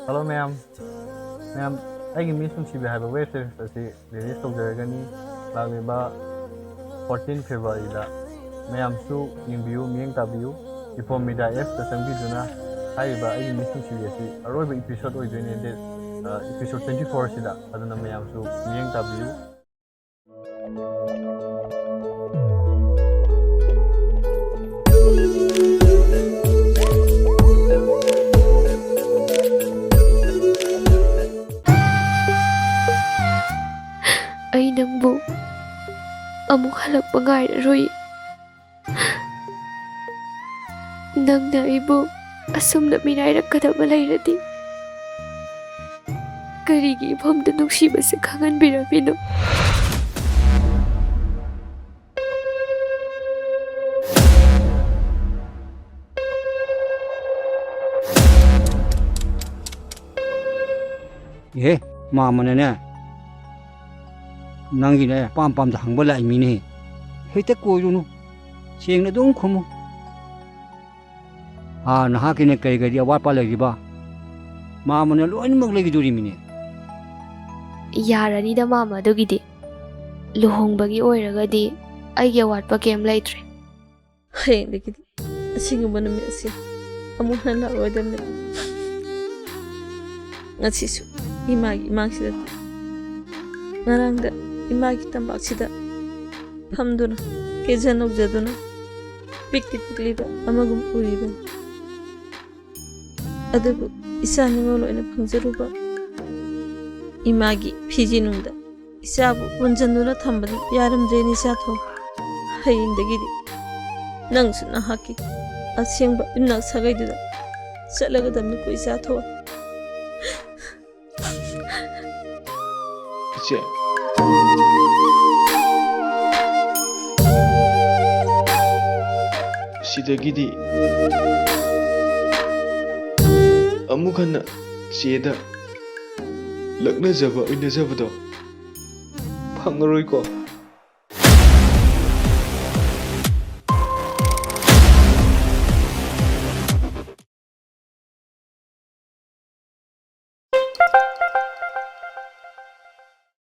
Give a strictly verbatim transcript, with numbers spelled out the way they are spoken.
Hello ꯃꯌꯥꯝ꯫ ꯃꯌꯥꯝ, ꯑꯩꯒꯤ ꯃꯤꯁ ꯅꯨꯡꯁꯤꯕꯤ ꯍꯥꯏꯕ ꯋꯦꯕ ꯁꯤꯔꯤꯁ ꯑꯁꯤ ꯔꯤꯂꯤꯁ ꯇꯧꯖꯔꯒꯅꯤ ꯂꯥꯛꯂꯤꯕ ꯐꯣꯔꯇꯤꯟ ꯐꯦꯕ꯭ꯔꯨꯋꯥꯔꯤꯗ꯫ ꯃꯌꯥꯝꯁꯨ ꯌꯦꯡꯕꯤꯌꯨ, ꯃꯤꯠꯌꯦꯡ ꯇꯥꯕꯤꯌꯨ꯫ ꯏꯐꯣꯝ ꯃꯤꯗꯤꯌꯥ ꯑꯦꯞꯁꯇ ꯆꯪꯕꯤꯗꯨꯅ ꯍꯥꯏꯔꯤꯕ ꯑꯩꯒꯤ ꯃꯤꯁ ꯅꯨꯡꯁꯤꯕꯤ ꯑꯁꯤ ꯑꯔꯣꯏꯕ ꯏꯄꯤꯁꯣꯗ ꯑꯣꯏꯗꯣꯏꯅꯦ, ꯗꯦꯠ, ꯑ, ꯏꯄꯤꯁꯣꯗ ꯇ꯭ꯋꯦꯟꯇꯤ ꯐꯣꯔ ꯑꯁꯤꯗ꯫ ꯑꯗꯨꯅ ꯃꯌꯥꯝꯁꯨ ꯃꯤꯠꯌꯦꯡ ꯇꯥꯕꯤꯌꯨ꯫ ꯑꯩ ꯅꯪꯕꯨ ꯑꯃꯨꯛ ꯍꯜꯂꯛꯄ ꯉꯥꯏꯔꯔꯣꯏ꯫ ꯅꯪꯅ ꯑꯩꯕꯨ ꯑꯁꯨꯝꯅ ꯃꯤꯔꯥꯏꯔꯛꯀꯗꯕ ꯂꯩꯔꯗꯤ, ꯀꯔꯤꯒꯤ ꯏꯐꯝꯗ ꯅꯨꯡꯁꯤꯕꯁꯦ ꯈꯪꯍꯟꯕꯤꯔꯝꯃꯤꯅꯣ? ꯑꯦ, ꯃꯥꯝꯃꯅꯅꯦ, ꯅꯪꯒꯤꯅꯦ, ꯄꯥꯝ ꯄꯥꯝꯗ ꯍꯪꯕ ꯂꯥꯛꯏ ꯃꯤꯅꯦ꯫ ꯍꯦꯛꯇ ꯀꯣꯏꯔꯨꯅꯨ, ꯁꯦꯡꯅ ꯑꯗꯨꯝ ꯈꯨꯝꯃꯨ꯫ ꯑꯥ, ꯅꯍꯥꯛꯀꯤꯅꯦ ꯀꯔꯤ ꯀꯔꯤ ꯑꯋꯥꯠꯄ ꯂꯩꯔꯤꯕ? ꯃꯥꯝꯃꯅ ꯂꯣꯏꯅꯃꯛ ꯂꯩꯈꯤꯗꯣꯔꯤꯃꯤꯅꯦ꯫ ꯌꯥꯔꯅꯤꯗ ꯃꯥꯝꯃ, ꯑꯗꯨꯒꯤꯗꯤ꯫ ꯂꯨꯍꯣꯡꯕꯒꯤ ꯑꯣꯏꯔꯒꯗꯤ ꯑꯩꯒꯤ ꯑꯋꯥꯠꯄ ꯀꯩꯝ ꯂꯩꯇ꯭ꯔꯦ꯫ ꯍꯌꯦꯡꯗꯒꯤꯗꯤ ꯑꯁꯤꯒꯨꯝꯕ ꯅꯨꯃꯤꯠ ꯑꯁꯤ ꯑꯃꯨꯛ ꯍꯟꯅ ꯂꯥꯛꯂꯣꯏꯗꯕꯅꯤ꯫ ꯉꯁꯤꯁꯨ ꯏꯃꯥꯒꯤ ꯏꯃꯥꯡꯁꯤꯗ, ꯉꯔꯥꯡꯗ ꯏꯃꯥꯒꯤ ꯇꯝꯄꯥꯛꯁꯤꯗ ꯐꯝꯗꯨꯅ, ꯀꯦꯖ ꯅꯧꯖꯗꯨꯅ, ꯄꯤꯛꯇꯤ ꯄꯤꯛꯂꯤꯕ ꯑꯃꯒꯨꯝ ꯎꯔꯤꯕꯅꯤ꯫ ꯑꯗꯨꯕꯨ ꯏꯆꯥ ꯅꯤꯉꯣꯜ ꯑꯣꯏꯅ ꯐꯪꯖꯔꯨꯕ ꯏꯃꯥꯒꯤ ꯐꯤꯖꯤꯅꯨꯡꯗ ꯏꯆꯥꯕꯨ ꯄꯨꯟꯁꯤꯟꯗꯨꯅ ꯊꯝꯕꯗꯤ ꯌꯥꯔꯝꯗ꯭ꯔꯦꯅꯦ ꯏꯆꯥꯊꯣ꯫ ꯍꯌꯦꯡꯗꯒꯤꯗꯤ ꯅꯪꯁꯨ ꯅꯍꯥꯛꯀꯤ ꯑꯁꯦꯡꯕ ꯌꯨꯝꯅꯥꯛ ꯁꯥꯒꯩꯗꯨꯗ ꯆꯠꯂꯒꯗꯕꯅꯤꯀꯣ ꯏꯆꯥꯊꯣ꯫ ꯏꯆꯦ, ꯁꯤꯗꯒꯤꯗꯤ ꯑꯃꯨꯛ ꯍꯟꯅ ꯆꯦꯗ ꯂꯛꯅꯖꯕ, ꯎꯏꯅꯖꯕꯗꯣ ꯐꯪꯉꯔꯣꯏꯀꯣ꯫